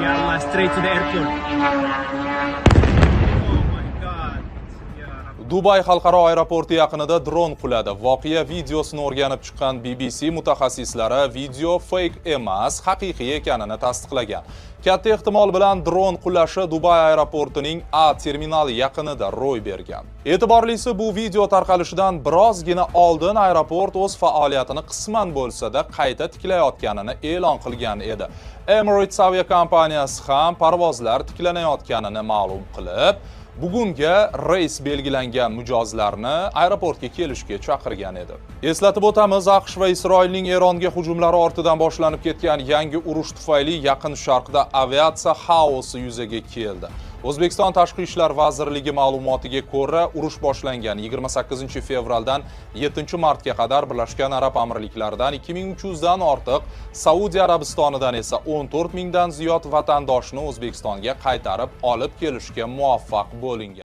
Ya Allah, straight to the airport. Oh my God. Ya Rab. Dubay xalqaro aeroporti yaqinida dron quladi. Voqea videosini o'rganib chiqqan BBC mutaxassislari video fake emas, haqiqiy ekanini tasdiqlagan. Katta ehtimol bilan dron qulashi Dubay aeroportining A terminali yaqinida ro'y bergan. E'tiborlisi, bu video tarqalishidan birozgina oldin aeroport o'z faoliyatini qisman bo'lsa-da qayta tiklayotganini e'lon qilgan edi. Emirates aviakompaniyasi ham parvozlar tiklanayotganini ma'lum qilib, bugunga reys belgilangan mijozlarni aeroportga kelishga chaqirgan edi. Eslatib o'tamiz, AQSh va Isroilning Eronga hujumlari ortidan boshlanib ketgan yangi urush tufayli Yaqin Sharqda aviatsiya xaosi yuzaga keldi. O'zbekiston Tashqi ishlar vazirligi ma'lumotiga ko'ra, urush boshlangan 28 fevraldan 7 martga qadar Birlashgan Arab Amirliklaridan 2300 dan ortiq, Saudiya Arabistonidan esa 14 mingdan ziyod vatandoshni O'zbekistonga qaytarib olib kelishga muvaffaq bo'lingan.